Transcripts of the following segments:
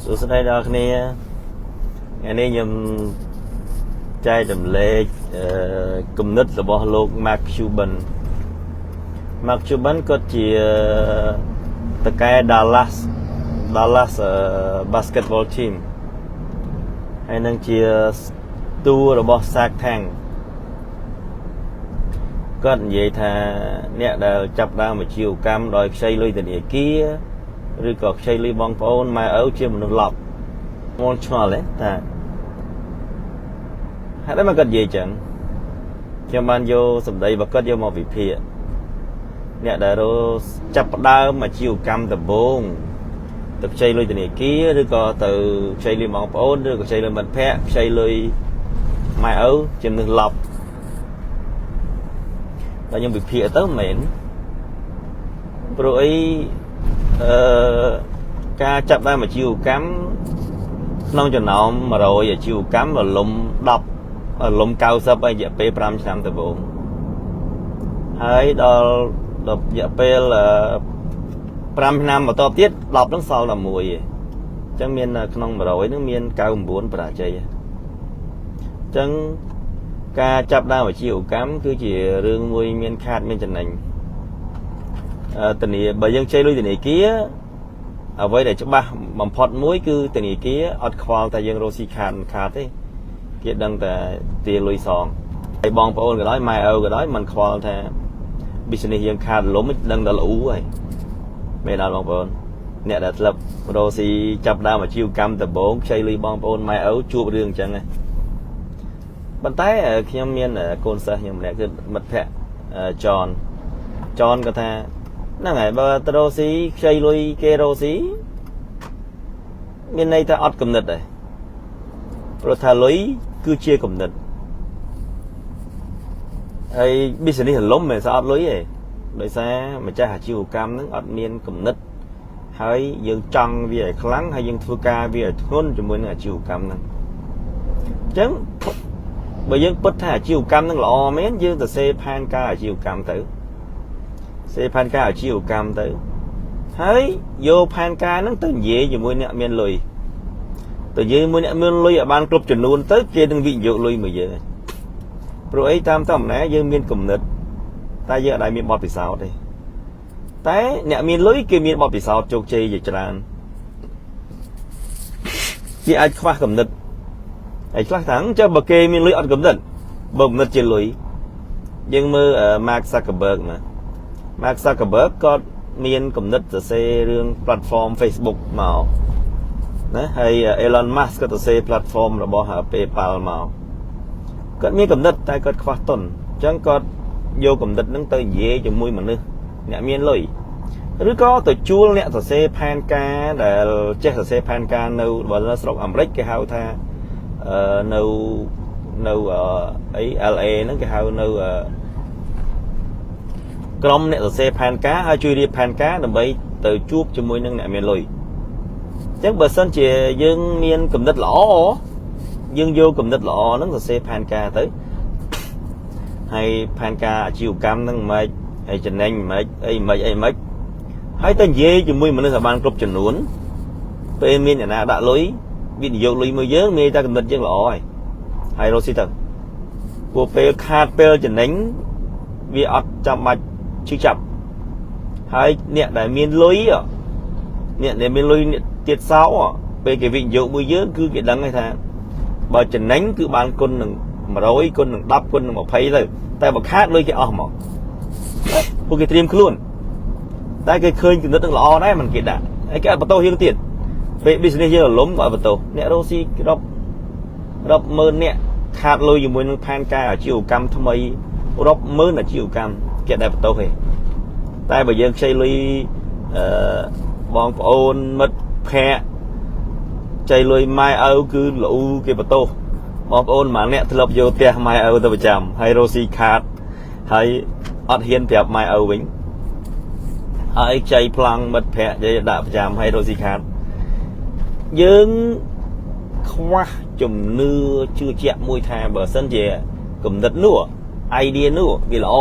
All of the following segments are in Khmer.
សួស្តីដល់គ្នាថ្ងៃនេះខ្ញុំចែករំលែកអឺគំនិតរបស់លោក Mark Cuban។ Mark Cuban គាត់ជាថៅកែ Dallas basketball team ហើយនឹងជាតួរបស់ Shark Tank។ គាត់និយាយថាអ្នកដែលចាប់ដើមអាជីវកម្មដោយខ្ចីលុយធនាគារឬក៏ខ្ចីលុយបងប្អូនម៉ែឪជាមនុស្សឡប់មកឆ្ងល់ទេថាហេតុអីមកគាត់និយាយចឹងខ្ញុំបានយកសម្ដីរបស់គាត់យកមកវិភាគអ្នកដែលរកចាប់ផ្ដើមអាជីវកម្មដំបូងទៅខ្ចីលុយធនាគារឬក៏ទៅខ្ចីលុយបងប្អូនឬក៏ខ្ចីលុយមិត្តភ័ក្តិខ្ចីលុយម៉ែឪជាមនុស្សឡប់តែខ្ញុំវិភាគទៅមិនមែនព្រោះអីអឺការចាប់ដើមអាជីវកម្មក្នុងចំណោម100អាជីវកម្មរលំ10រលំ90ហើយរយៈពេល5ឆ្នាំដំបូងហើយដល់ដល់រយៈពេល5ឆ្នាំបន្ទាប់ទៀត10ហ្នឹងសល់តែមួយឯងអញ្ចឹងមានក្នុង100ហ្នឹងមាន99បរាជ័យអញ្ចឹងការចាប់ដើមអាជីវកម្មគឺជារឿងមួយមានខាតមានចំណេញអឺធានាបើយើងខ្ចីលុយធនាគារអ្វីដែលច្បាស់បំផុតមួយគឺធនាគារអត់ខ្វល់តែយើងរកស៊ីខាតមិនខាតទេគេដឹងតែទាលុយសងហើយបងប្អូនក៏ដោយម៉ែឪក៏ដោយមិនខ្វល់ថា business យើងខាតលំដឹងតែល្អូហើយមែនអត់បងប្អូនអ្នកដែលធ្លាប់រកស៊ីចាប់ដើមអាជីវកម្មដំបូងខ្ចីលុយបងប្អូនម៉ែឪជួបរឿងអញ្ចឹងហ៎ប៉ុន្តែខ្ញុំមានកូនសិស្សខ្ញុំម្នាក់គឺមិត្តភ័ក្តិចនចនគាត់ថាហ្នឹងហើយបើទៅរកស៊ីខ្ចីលុយគេរកស៊ីមានន័យថាអត់គំនិតដែរព្រោះថាលុយគឺជាគំនិតហើយ business រលំមិនស្អត់លុយទេដោយសារម្ចាស់អាជីវកម្មហ្នឹងអត់មានគំនិតហើយយើងចង់វាឲ្យខ្លាំងហើយយើងធ្វើការវាឲ្យធ្ងន់ជាមួយនឹងអាជីវកម្មហ្នឹងអញ្ចឹងបើយើងពិតថាអាជីវកម្មហ្នឹងល្អមែនយើងទៅសេផែនការអាជីវកម្មទៅសេផែនការអាជីវកម្មទៅហើយយកផែនការហ្នឹងទៅនិយាយជាមួយអ្នកមានលុយទៅនិយាយមួយអ្នកមានលុយឲ្យបានគ្រប់ចំនួនទៅគេនឹងវិនិយោគលុយមកយើងព្រោះអីតាមធម្មតាយើងមានគំនិតតែយើងអត់ដែលមានបទពិសោធន៍ទេតែអ្នកមានលុយគេមានបទពិសោធន៍ជោគជ័យជាច្រើនគេអាចខ្វះគំនិតហើយខ្លះថាចុះបើគេមានលុយអត់គំនិតបើគំនិតជាលុយយើងមើល Mark Zuckerberg មក Mark Zuckerberg គាត់មានគំនិតសរសេររឿង platform Facebook មកណាហើយ Elon Musk ក៏សរសេរ platform របស់ PayPal មកគាត់មានគំនិតតែគាត់ខ្វះទុនអញ្ចឹងគាត់យកគំនិតហ្នឹងទៅនិយាយជាមួយមនុស្សអ្នកមានលុយឬក៏ទៅជួលអ្នកសរសេរផែនការដែលចេះសរសេរផែនការនៅបើស្រុកអាមេរិកគេហៅថានៅនៅអី LA ហ្នឹងគេហៅនៅក្រុមអ្នកសរសេរផែនការហើយជួយរៀបផែនការដើម្បីទៅជួបជាមួយនឹងអ្នកមានលុយអញ្ចឹងបើសិនជាយើងមានគំនិតល្អយើងយកគំនិតល្អហ្នឹងសរសេរផែនការទៅហើយផែនការអាជីវកម្មហ្នឹងមិនហើយចំណេញមិនអីមិនអីមិនហើយទៅនិយាយជាមួយមនុស្សឲ្យបានគ្រប់ចំនួនពេលមានអ្នកណាដាក់លុយវិនិយោគលុយមួយយើងមានតែគំនិតយើងល្អហើយហើយរកស៊ីទៅពួកពេលខាតពេលចំណេញវាអត់ចាំបាច់ឈឺចាប់ហើយអ្នកដែលមានលុយអ្នកដែលមានលុយទៀតសោពេលគេវិនិយោគមួយយើងគឺគេដឹងហើយថាបើចំណេញគឺបានគុណនឹង100គុណនឹង10គុណនឹង20ទៅតែបើខាតលុយគេអស់មកពួកគេត្រៀមខ្លួនតែគេឃើញគំនិតនឹងល្អដែរមិនគេដាក់ហើយគេអត់បន្ទោសយើងទៀតពេល business យើងរលំក៏អត់បន្ទោសអ្នករកស៊ីរាប់រាប់ម៉ឺនអ្នកខាតលុយជាមួយនឹងផែនការអាជីវកម្មថ្មីរាប់ម៉ឺនអាជីវកម្មគេដែលបន្ទោសទេតែបើយើងខ្ចីលុយអឺបងប្អូនមិត្តភ័ក្តិចៃលុយម៉ែឪគឺល្អូគេបន្ទោសបងប្អូនមួយអ្នកធ្លាប់យកផ្ទះម៉ែឪទៅប្រចាំហើយរកស៊ីខាតហើយអត់ហ៊ានប្រាប់ម៉ែឪវិញហើយខ្ចីប្លង់មិត្តភ័ក្តិនិយាយដាក់ប្រចាំហើយរកស៊ីខាតយើងខ្វះជំនឿជឿជាក់មួយថាបើសិនជាគំនិតនោះ idea នោះវាល្អ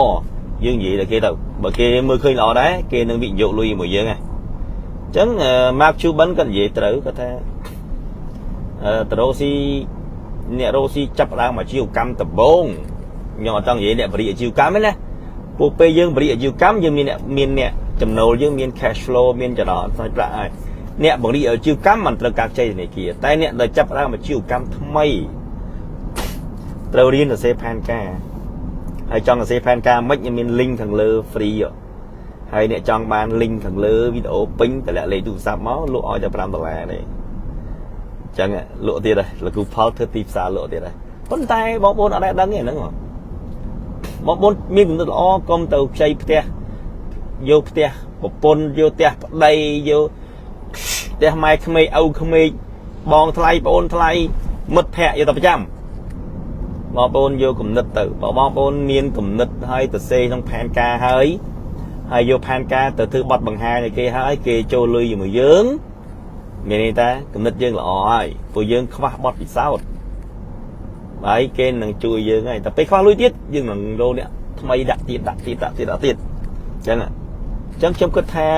យើងនិយាយទៅគេទៅបើគេមើលឃើញល្អដែរគេនឹងវិនិយោគលុយជាមួយយើងហ៎ ចឹង Mark Cuban គាត់និយាយត្រូវគាត់ថាអឺតរ៉ូស៊ីអ្នករ៉ូស៊ីចាប់ផ្ដើមអាជីវកម្មដំបូងខ្ញុំអត់ចង់និយាយអ្នកបរិយាអាជីវកម្មទេណាពួកពេលយើងបរិយាអាជីវកម្មយើងមានអ្នកមានអ្នកចំណូលយើងមាន cash flow មានចរន្តសាច់ប្រាក់ហើយអ្នកបរិយាអាជីវកម្មមិនត្រូវការខ្ចីធនាគារតែអ្នកដែលចាប់ផ្ដើមអាជីវកម្មថ្មីត្រូវរៀនសរសេរផែនការហើយចង់សរសេរផែនការមិនខ្ញុំមាន link ខាងលើ free ហើយអ្នកចង់បាន link ខាងលើវីដេអូពេញតម្លាក់លេខទូរស័ព្ទមកលក់ឲ្យតែ5ដុល្លារទេអញ្ចឹងលក់ទៀតហើយលោកគ្រូផលធ្វើទីផ្សារលក់ទៀតហើយប៉ុន្តែបងប្អូនអត់ដែលដឹងទេហ្នឹងបងប្អូនមានគំនិតល្អកុំទៅខ្ចីផ្ទះយកផ្ទះប្រពន្ធយកផ្ទះប្តីយកផ្ទះម៉ែក្មេកឪក្មេកបងថ្លៃប្អូនថ្លៃមិត្តភ័ក្តិយកទៅប្រចាំបងប្អូនយកគំនិតទៅបើបងប្អូនមានគំនិតហើយទៅសេក្នុងផែនការហើយហើយយកផែនការទៅធ្វើបទបង្ហាញឲ្យគេហើយគេចូលលុយជាមួយយើងមានន័យថាគំនិតយើងល្អហើយព្រោះយើងខ្វះបទពិសោធន៍ហើយគេនឹងជួយយើងហើយតែពេលខ្វះលុយទៀតយើងនឹងរកអ្នកថ្មីដាក់ទៀតដាក់ទៀតដាក់ទៀតដាក់ទៀតអញ្ចឹងអញ្ចឹងខ្ញុំគិតថា